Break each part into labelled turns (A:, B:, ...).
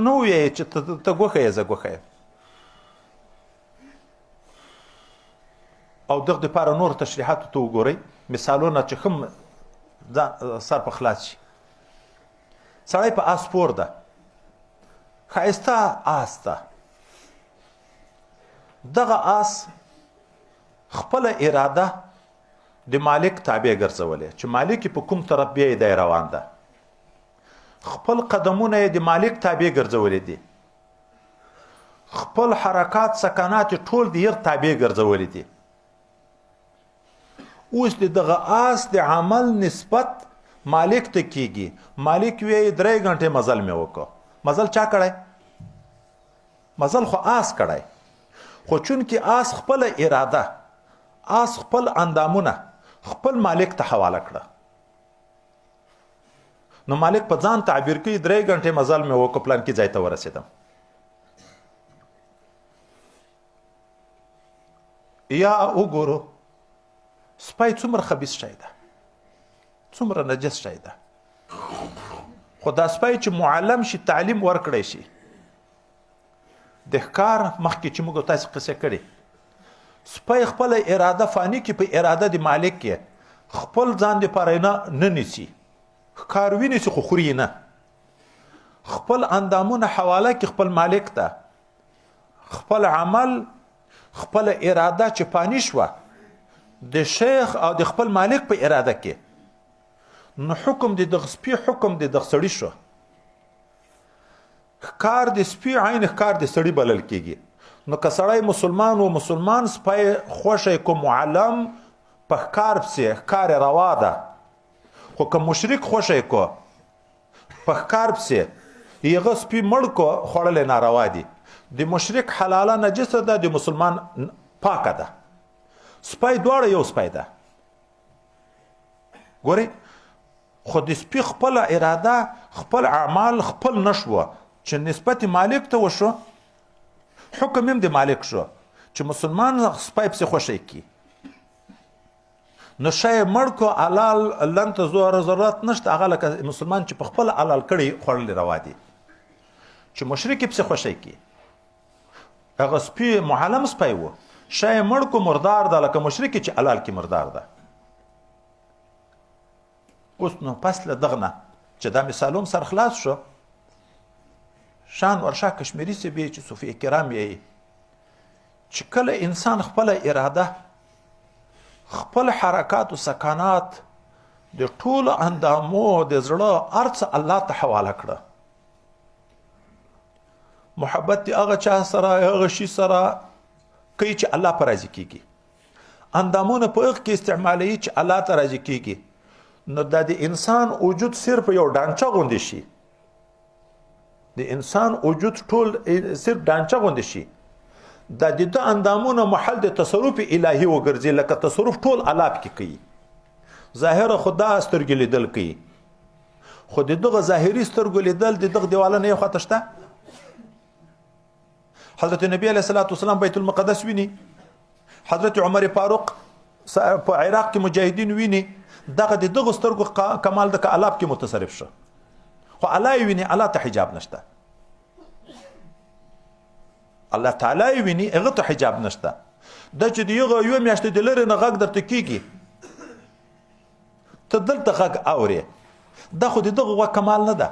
A: نه وایي چې ته ګوښه یې، زه ګوښه یم. او دغه دپاره نور تشریحاتو ته وګورئ، مثالونه چې ښه ځان سر په خلاص شي. سړی په آس سپور ده، ښایسته آس ده، دغه آس خپله اراده د مالک تابع ګرځولې چې مالک یې په کوم طرف بیایي دی روان ده، خپل قدمونه یې د مالک تابع ګرځولې دي، خپل حرکات سکنات یې ټول د یغ تابع ګرځولې دي. اوس د دغه آس د عمل نسبت مالک ته کیږي. مالک وی 3 غنټې مزل مې وکړ. مزل چا کړی؟ مزل خو آس کړی، خو چونکې آس خپل اراده، آس خپل اندامونه خپل مالک ته حواله کړه، نو مالک په ځان تعبیر کوي 3 غنټې مزل مې وکړ، پلان کې ځای ته ورسېدم. یا وګورو سپی څومره خبیث شی ده، څومره نجس شی ده، خو دا سپی چې معلم شي، تعلیم ورکړی شي، د ښکار مخکې چې موږ تاسې قصه کړې، سپی خپله اراده فاني کې په اراده د مالک کې خپل ځان دپاره نه نیسي، ښکار وینیسي خو خوري نه، خپل اندامونه حواله کې خپل مالک ته، خپل عمل خپل اراده چې پانی شوه د شیخ او د خپل مالک په اراده کې، نو حکم د دغه سپي حکم د دغه سړي شو. ښکار د سپي عین ښکار د سړي بلل کېږي. نو که سړی مسلمان و، مسلمان سپی خوښی کو معلم په ښکار پسې، ښکار یې روا ده، خو که مشرک خوښی کو په ښکار پسې، هغه سپي مړ کو، خوړل یې ناروا دي. د مشرک حلاله نجسه ده، د مسلمان پاکه ده. سپی دواړه یو سپی ده، ګورئ. خو د سپي خپله اراده، خپل اعمال خپل نشوه چې نسبت مالک ته وشو، حکم هم د مالک شو چې مسلمان سپی پسې خوښی کړي. نو شی مړ کو حلال لن ته ضرورت نشته، هغه لکه مسلمان چې په خپل حلال کړي خوړل روا دي، چې مشرک یې پسې خوښی کړي. هغه سپی معلم سپی و، شی مړ کو مردار ده، لکه مشرک چې حلال کې مردار ده. اوس نو پس له دغه نه چې دا مثالوم سر خلاص شو، شان ورشا کشمیري صاحب یې چې صوفي کرام یې چې کله انسان خپله اراده، خپل حرکات و سکانات د ټولو اندامو د زړه هر څه الله ته حواله کړه، محبت د هغه چا سره هغه شي سره کوي چې الله پر راضي کېږي، اندامونه په هغه کې استعمالوي چې الله ته راضي کېږي، نو دا د انسان وجود صرف یو ډانچه غوندې شي، د انسان وجود ټول صرف ډانچه غوندې شي، دا د ده اندامونه محل د تصرف الهي وګرځي، لکه تصرف ټول الله پکې کوي. ظاهره خو دا سترګې لیدل کوي، خو د دغه ظاهري سترګو لیدل د دغه دیواله نه یو خواته شته. حضرت نبی علیه الصلاة والسلام بیت المقدس ویني، حضرت عمر فاروق په عراق کې مجاهدین ویني، دغه د دغه سترګو کمال د که الله پکې متصرف شو، خو الله یې ویني، الله ته حجاب نشته، الله تعالی یې ویني، هغه ته حجاب نشته. دا چې د یوه یوه میاشتې د لرې نه غږ درته کېږي، ته دلته غږ اورې، دا خو د دغه غوږ کمال نه ده،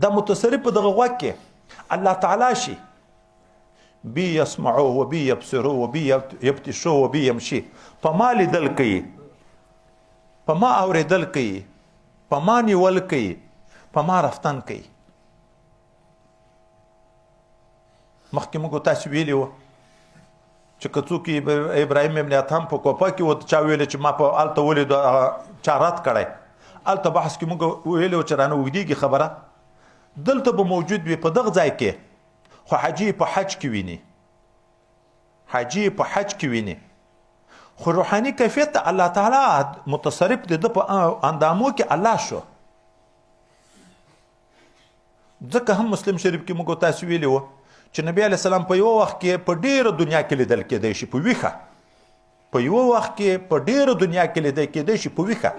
A: دا متصرف په دغه غوږ کې الله تعالی شي، بي يسمعو وبي يبصرو وبي يبتشو وبي يمشي، په ما لیدل کوي، په ما اورېدل کوي، په ما نیول کوي، په ما رفتن کوي. مخکې موږ تاسو ویلي وو چې که څوک ابراهیم ابن ادهم په کوپه کې و، چا ویلي چې ما په هلته ولید، چا رد کړی، هلته بحث کې موږ ویلي وو چې رانه اوږدېږي خبره، دلته به موجود وي په دغه ځای کې، خو حاجي په حج کې ویني، حاجي په حج کې ویني، خو روحاني کیفیت ته الله تعالی متصرف دی، ده په اندامو کې الله شو. ځکه هم مسلم شریف کې موږ تاسو ویلي وو چې نبی علیه السلام په یو وخت کې په ډېره دنیا کې لیدل کېدی شي په ویښه، په یو وخت کې په ډېره دنیا کې لیدل کېدی شي په ویښه.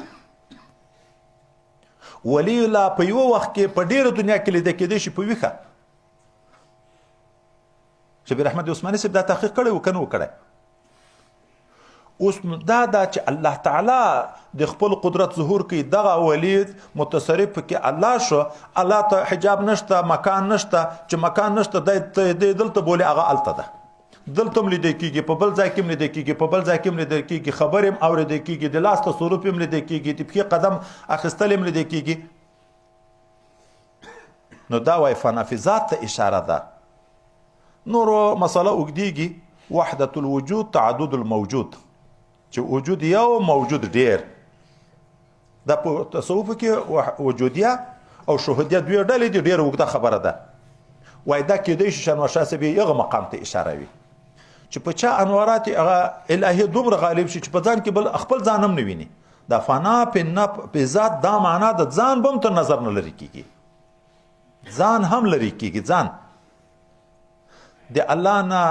A: ولی الله په یو وخت کې په ډیره دنیا کې لیدل کېدی شي په ویښه. شبیر احمد عثماني صاحب دا تحقیق کړی و کنه وکړی؟ اوس نو دا دا چې الله تعالی د خپل قدرت ظهور کوي، دغه ولید متصرف کې الله شو، الله ته حجاب نشته، مکان نشته، چې مکان نشته د دلته بولي هغه الته ده، دلته هم لیدل کېږي، په بل ځای کې هم لیدل کېږي، په بل ځای کې هم لیدل کېږي، خبرې هم اورېدل کېږي، د لاس تصرف هم لیدل کېږي، د پښې قدم اخیستل هم لیدل کېږي. نو دا وای فنا فی ذات ته اشاره ده. نورو مسله اوږدېږي، وحدت الوجود تعدد الموجود، چې وجود یو موجود ډیر. دا په تصوف کې وجودیه او شهودیه دوې ډلې دي، ډیره اوږده خبره ده. وای دا کېدای شي چې انور شاه صاحب یې هغه مقام ته اشاره وي چې په چا انوارات هغه الهي دومره غالب شي چې په ځان کې بل خپل ځان هم نه ویني. دا فنا په ذات دا معنا د ځان به هم تر نظر نه لرې کېږي، ځان هم لرې کېږي. ځان د الله نه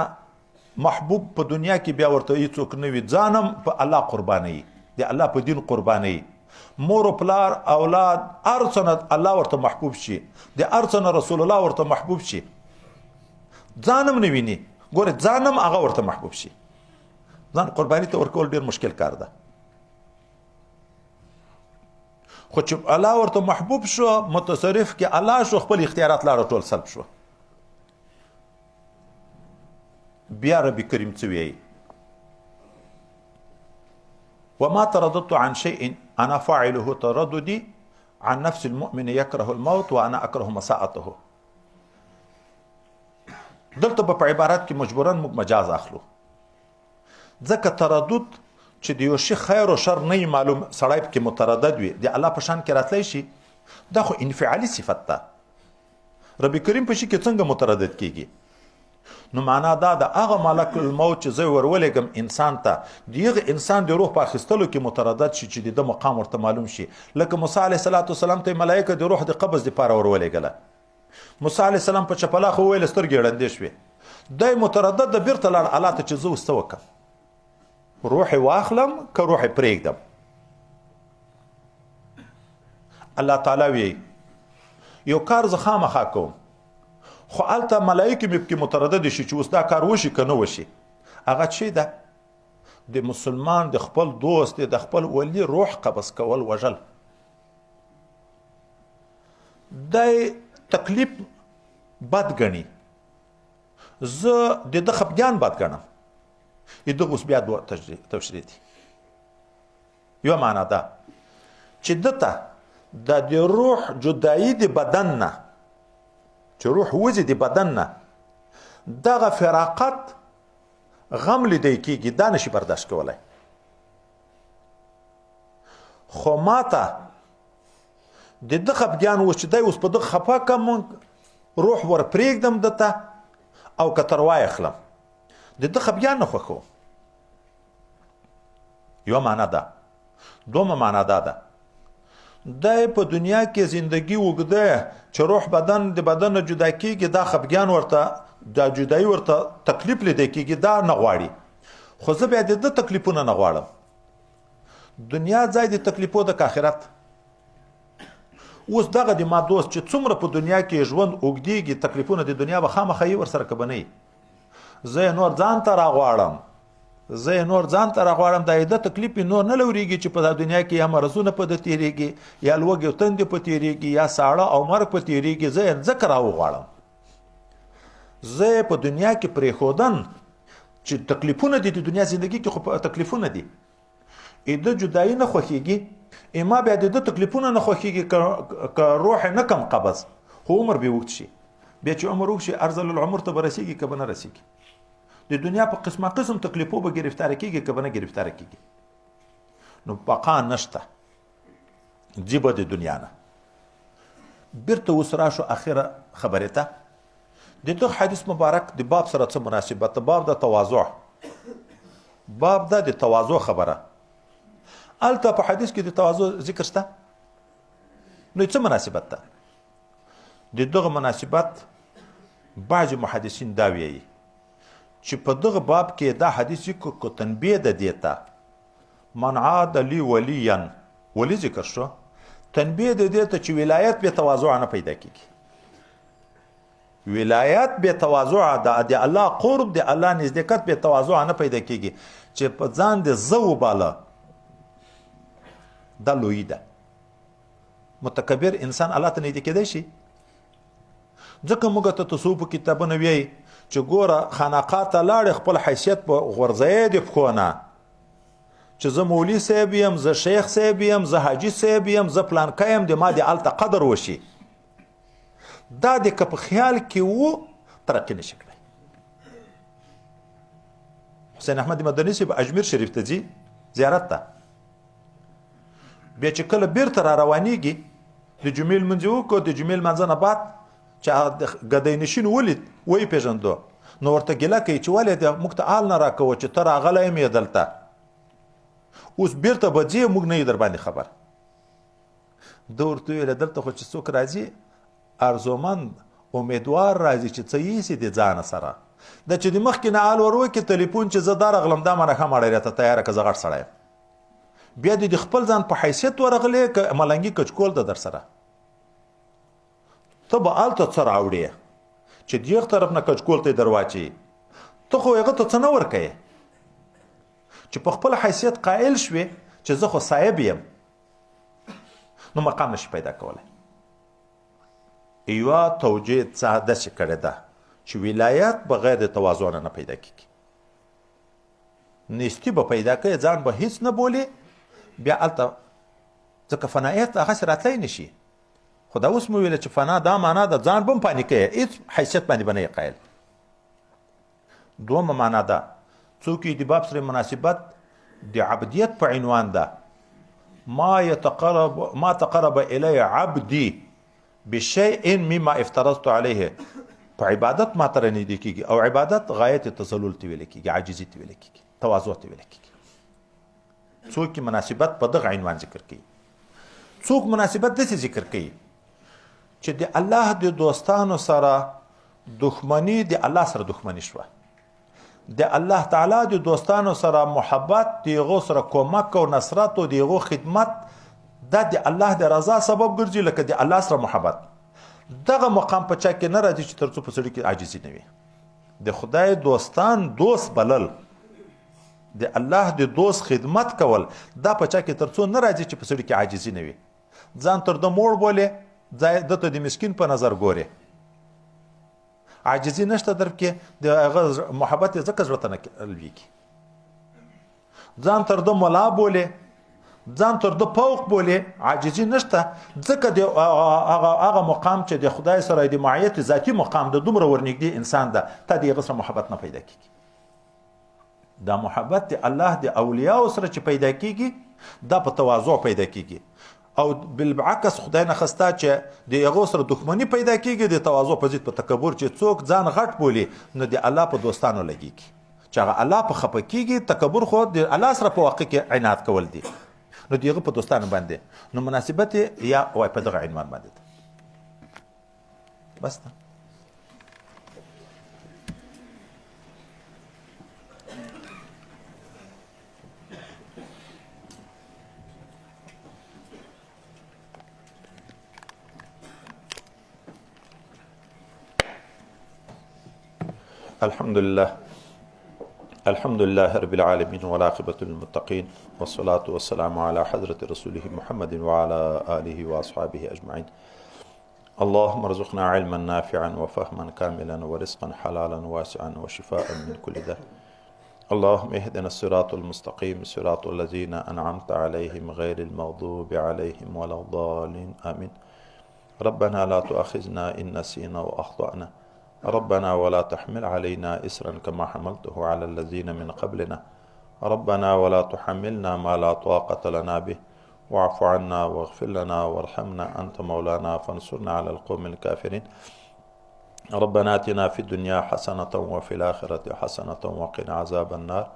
A: محبوب په دنیا کې بیا ورته هیڅوک نه وي، ځان هم په الله قربانوي، د الله په دین قربانوي، مور و پلار اولاد هر څه نه الله ورته محبوب شي، د هر څه نه رسول الله ورته محبوب شي، ځان هم نه ویني. ګوره ځان هم هغه ورته محبوب شي. ځان قرباني ته ورکول ډېر مشکل کار ده، خو چې الله ورته محبوب شو، متصرف کې الله شو، خپل اختیارات لاړه ټول سلب شو. بیا رب کریم څه وایي؟ وما ترددت عن شيء انا فاعله ترددي عن نفس المؤمن يكره الموت وانا اكره مساءته. دلته په عبارت کې مجبورا موږ مجاز اخلو، ځکه تردد چې د یو شي خیر او شر نه معلوم سړی پکې متردد وي، د الله په شان کې راتلی شي، دا خو انفعالي صفت ده. رب کریم په شي کې څنګه متردد کیږي؟ نو معنا دا ده هغه ملک الموت چې زه ورولېږم انسان ته، د هغه انسان د روح په اخیستلو کې متردد شي چې د ده مقام ورته معلوم شي. لکه موسی علیه الصلاة والسلام ته ملایکه د روح د قبض دپاره ورولېږله، موسی علیه السلام په چپلاخه وویل، سترګې یې ړندې شوې، دی متردد ده، بیرته لاړ الله ته چې زه اوس څه وکړم، روح یې واخلم که روح یې پرېږدم؟ الله تعالی وایي یو کار زه خامخا کوم، خو هلته ملایکې مې پکې متردد شي چې اوس دا کار وشي که نه وشي. هغه چې ده د مسلمان د خپل دوست د خپل ولی روح قبض کول، وژل، دی تکلیف بد ګڼي، زه د ده خفګان بد ګڼم. د دغه اوس بیا دوه تشریح دي. یوه معنا ده چې ده ته د روح جدایي د بدن نه، چې روح وځي د بدن نه، دغه فراقت غم لیدی کېږي، دا نشي برداشت کولی. خو ما ته د ده خفګان اوس چې دی اوس په ده خفه کم، روح ور پرېږدم ده ته او که تر وایخلم، د ده خفګان نه خوښوم. یوه معنا ده. دومه معنا دا ده دی په دنیا کې زندگی اوږده چې روح بدن د بدن نه جدا کېږي، دا خفګان ورته، دا جدایي ورته تکلیف لیدی کېږي، دا نه غواړي. خو زه بیا د ده تکلیفونه نه غواړم. دنیا ځای د تکلیفو د آخرت. اوس دغه د ما دوست چې څومره په دنیا کې ژوند اوږدېږي، تکلیفونه د دنیا به خامخا یې ورسره که به نه وي. زه یې نور ځان ته راغواړم، زه یې نور ځان ته راغواړم، دا یې د تکلیف یې نور نه لورېږي چې په دا دنیا کې یا مرضونه په ده تېرېږي، یا لوږې او تندې په تېرېږي، یا ساړه او مرګ په تېرېږي. زه یې ځکه راوغواړم. زه یې په دنیا کې پرېښودن چې تکلیفونه دي، د دنیا زندګي کې خو تکلیفونه دي، د جدایي نه خوښېږي، ما بیا د ده تکلیفونه نه خوښېږي که روح یې نه کم قبض، خو عمر به اوږد شي. بیا چې عمر اوږد شي، ارذل العمر ته به رسېږي که به نه رسېږي؟ د دنیا په قسمه قسم تکلیفو به ګرفتار کېږي که به نه ګرفتار کېږي؟ نو بقا نشته ځي به د دنیا نه. بیرته اوس راشو اخره خبرې ته. د دغه حدیث مبارک د باب سره څه مناسبت؟ باب د تواضع، باب ده د تواضع خبره. هلته په حدیث کې د تواضع ذکر شته، نو څه مناسبت ده؟ د دغه مناسبت بعضې محدثین دا وایي چې په دغه باب کې دا حدیث ذکر کو تنبیه ده دې ته، من عاد لی ولیا، ولی ذکر شو، تنبیه د دې ته چې ولایت به تواضع نه پیدا کیږي. ولایت به تواضع د الله قرب، د الله نزدېکت به تواضع نه پیدا کیږي چې په ځان د زه وباله، دا لویي ده. متکبر انسان الله ته نږدې کېدای شي؟ ځکه موږ ته تصوف کتابونه وایي چې ګوره خانقاه ته لاړې خپل حیثیت په غورځوې د پښو نه، چې زه مولوي صاحب یم، زه شیخ صاحب یم، زه حاجي صاحب یم، زه پلانکی یم، د ما د هلته قدر وشي. دا د که په خیال کې وو ترقي نشي کړی. حسین احمد مدني صاحب اجمیر شریف ته ځي زیارت ته، بیا چې کله بیرته را روانیږي د جمعې لمونځ یې وکړو، د جمعې لمانځه نه بعد چې ګدی نشین ولید ویې پېژندو، نو ورته ګیله کوي چې ولې د موږ ته حال نه راکوه چې ته راغلی یم یې دلته، اوس بیرته به ځې موږ نه یو در باندې خبر. ده ورته وویل دلته خو چې څوک راځي ارزومند امیدوار راځي چې څه یېسي د ځانه سره، د چې د مخکې نه حال ور وکړي تلیفون چې زه دا راغلم دا مانه ښه ماړی راته تیاره که زه غټ سړی یم، بیا دې د خپل ځان په حیثیت ورغلې که ملنګي کچکول ده در سره، ته به هلته څه راوړې چې دیغ طرف نه کچکول ته یې در واچوي، ته خو هغه ته څه نه ورکوې چې په خپل حیثیت قایل شوې چې زه خو صاحب یم، نو مقام نشي پیدا کولی. یوه توجیه څه داسې کړې ده چې ولایت بغیر د تواضع نه پیدا کیږي، نیستی به پیدا کوي، ځان به هیڅ نه بولي، بیا هلته ځکه فنایت هغسې راتلی نشي. خو دا اوس مو ویله چې فنا دا معنا ده ځان به هم پاني کوي، هیڅ حیثیت باندې به نه یې قایل. دومه معنا ده څوک یې د باب سره مناسبت د عبدیت په عنوان ده، ما يتقرب ما تقرب الی عبدي بشيء مما افترضت عليه، په عبادت ما ته رانږدې کېږي، او عبادت غایت تذلل ته ویل کېږي، عاجزي ته ویل کېږي، تواضع ته ویل کېږي. څوک مناسبت په دغه عنوان ذکر کوي، څوک مناسبت داسې ذکر کوي چې د الله د دوستانو سره دښمني د الله سره دښمني شوه، د الله تعالی د دوستانو سره محبت، د هغو سره کومک او نصرت او د هغو خدمت، دا د الله د رضا سبب ګرځي، لکه د الله سره محبت. دغه مقام په چا کې نه راځي چې تر څو په سړي کې عاجزي نه وي. د خدای دوستان دوست بلل، د الله د دوست خدمت کول، دا په چا کې تر څو نه راځي چې په سړي کې عاجزي نه وي. ځان تر ده موړ بولې، ځای ده ته د مسکین په نظر ګورې، عاجزي نشته در کې، د هغه محبت یې ځکه زړه ته نه لویږي. ځان تر ده ملا بولې، ځان تر ده فوق بولې، عاجزي نشته، ځکه د هغه مقام چې د خدای سره د معیت ذاتي مقام د دومره ورنږدې انسان ده، تا د هغه سره محبت نه پیدا کیږي. دا محبت د الله د اولیاو سره چې پیدا کیږي، دا په تواضع پیدا کیږي، او بالعکس خدای نه خسته چې د هغو سره دښمني پیدا کیږي د تواضع په ضد په تکبر، چې څوک ځان غټ بولي نو د الله په دوستانو لګیږي، چې هغه الله په خپه کیږي. تکبر خو د الله سره په واقع کې عناد کول دي، نو د هغه په دوستانو باندې نو مناسبت یې یا وای په دغه عنوان باندې ده. بس ده. الحمد لله، الحمد لله رب العالمين والعاقبة للمتقين والصلاة والسلام على حضرة رسوله محمد وعلى آله وأصحابه أجمعين. اللهم ارزقنا علما نافعا وفهما كاملا ورزقا حلالا واسعا وشفاء من كل داء. اللهم اهدنا الصراط المستقيم صراط الذين أنعمت عليهم غير المغضوب عليهم ولا الضالين، آمين. ربنا لا تؤاخذنا إن نسينا وأخطأنا، ربنا ولا تحمل علينا إسرا كما حملته على الذين من قبلنا، ربنا ولا تحملنا ما لا طاقة لنا به، واعف عنا واغفر لنا وارحمنا أنت مولانا فانصرنا على القوم الكافرين. ربنا آتنا في الدنيا حسنة وفي الآخرة حسنة وقنا عذاب النار،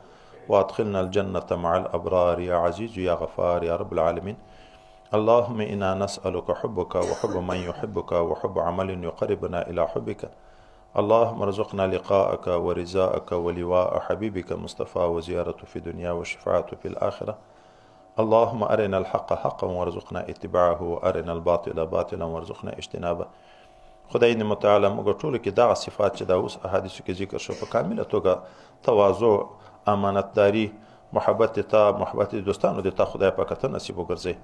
A: وأدخلنا الجنة مع الأبرار يا عزيز يا غفار يا رب العالمين. اللهم إنا نسألك حبك وحب من يحبك وحب عمل يقربنا إلى حبك. اللهم ارزقنا لقاءك ورزاءك ولواء حبيبك مصطفى وزيارته في الدنيا وشفاعته في الآخرة. اللهم ارنا الحق حقا وارزقنا اتباعه وارنا الباطل باطلا وارزقنا اجتنابه. خدای دې متعالی موږ ټولو کې دغه صفات چې دا اوس احادیثو کې ذکر شو په کامله توګه تواضع، امانتداري، محبت تا، محبت دوستانو د تا خدای پاک ته نصیب وګرځي.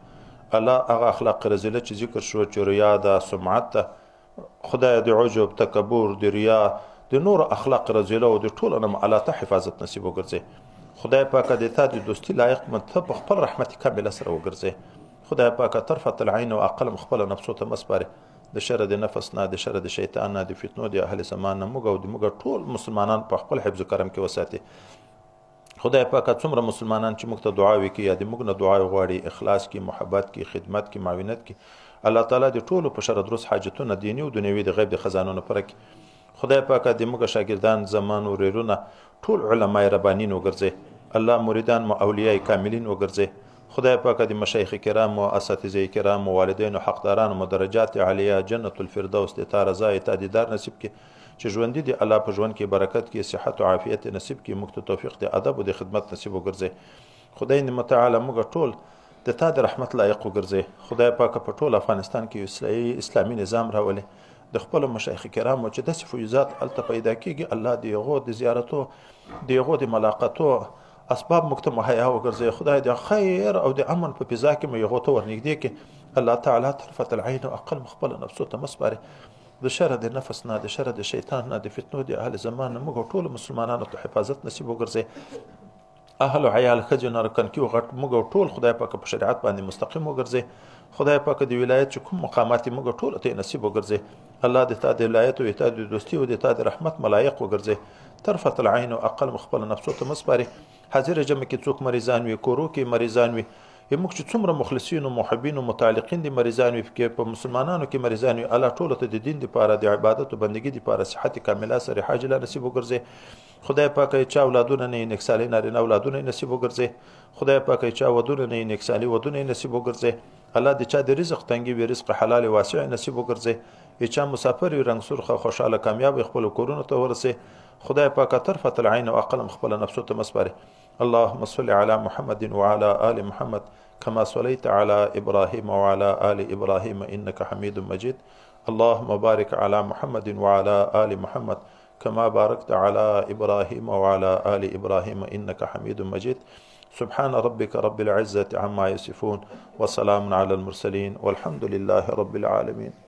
A: الله هغه اخلاق رذیله چې ذکر شو چې ریا ده، سمعت ده، خدای د عجب، تکبر، د ریا، د نور اخلاق رذیله او د ټولو نه الله ته حفاظت نصیب وګرځي. خدای پاک د تا د دوستي لایق من ته په خپل رحمت کامله سره وګرځي. خدای پاک طرفت العین او عقل خپل نفسو ته مسپاره، د شر د نفس نه، د شر د شیطان نه، د فتنو د اهل زمان نه موږ او د موږ ټول مسلمانان په خپل حفظ و کرم کې وساتي. خدای پاک څومره مسلمانان چې موږ ته دعا وکړي یا د موږ نه دعا غواړي، اخلاص کې، محبت کې، خدمت کې، معاونت کې، الله تعالی د ټولو په شر درست حاجتونه دیني او دنیوي د غیب د خزانو نه پوره کړي. خدای پاک د موږ شاګردان، زمان، ورېرونه ټول علماء ربانین وګرځي. الله مریدان مو اولیاء کاملین وګرځي. خدای پاک د مشایخ کرامو، اساتذه کرامو، والدینو، حقدارانو مو درجات عالیه، جنت الفردوس، د تا رضا، تا دیدار نصیب کړي. چې ژوندي دي الله په ژوند کې برکت کې، صحت او عافیت نصیب کړي، موږ ته توفیق د ادب او د خدمت نصیب وګرځي. خدای دې متعالی موږ ټول د تا د رحمت لایق وګرځي. خدای پاک په ټول افغانستان کې یو اسلامي نظام راولي. د خپلو مشایخ کرامو چې داسې فیوضات هلته پیدا کېږي، الله د هغو د زیارتو، د هغو د ملاقاتو اسباب موږ ته مهیا وګرځي. خدای د خیر او د امن په فضا کې مو هغو ته ورنږدې کړي. الله تعالی طرفت العین او عقل مو خپله نفسو ته مه سپاري. د شر د نفس نه، د شر د شیطان نه، د فتنو د اهل زمان نه موږ ټولو مسلمانانو ته حفاظت نصیب وګرځي. اهل او عیال، ښځې، نر، کنکي او غټ، موږ ټول خدای پاک په شریعت باندې مستقیم وګرځي. خدای پاک د ولایت چې کوم مقامات موږ ټولو ته نصیب وګرځي. الله د تا د ولایت او تا د دوستي او د تا د رحمت ملایق وګرځي. طرفت العین او عقل مو خپل نفسو ته مه سپاري. حاضر جمع کې څوک مریضان وي، کورو کې مریضان وي، موږ چې څومره مخلصین او محبین او متعلقین دي مریضان وي، پکې په مسلمانانو کې مریضان وي، الله ټولو ته د دین دپاره، د عبادت او بندګي دپاره صحت کامله سره عاجله نصیب وګرځي. خدای پاک یې چا اولادونه نه نیک صالح نارینه اولادونه نصیب وګرځي. خدای پاک یې چا ودونه نه نیک صالح ودونه نصیب وګرځي. الله د چا د رزق تنګي وي، رزق حلال واسع نصیب وګرځي. یې چا مسافر وي، رنګ سرخ خوشحاله کامیاب خپل کورونو ته ورسي. خدای پاک طرفت العین او عقل خپل نفسو ته مسپاري. اللهم صل على محمد وعلى آل محمد كما صليت على إبراهيم وعلى آل إبراهيم إنك حميد مجيد. اللهم بارك على محمد وعلى آل محمد كما باركت على إبراهيم وعلى آل إبراهيم إنك حميد مجيد. سبحان ربك رب العزة عما يصفون وسلام على المرسلين والحمد لله رب العالمين.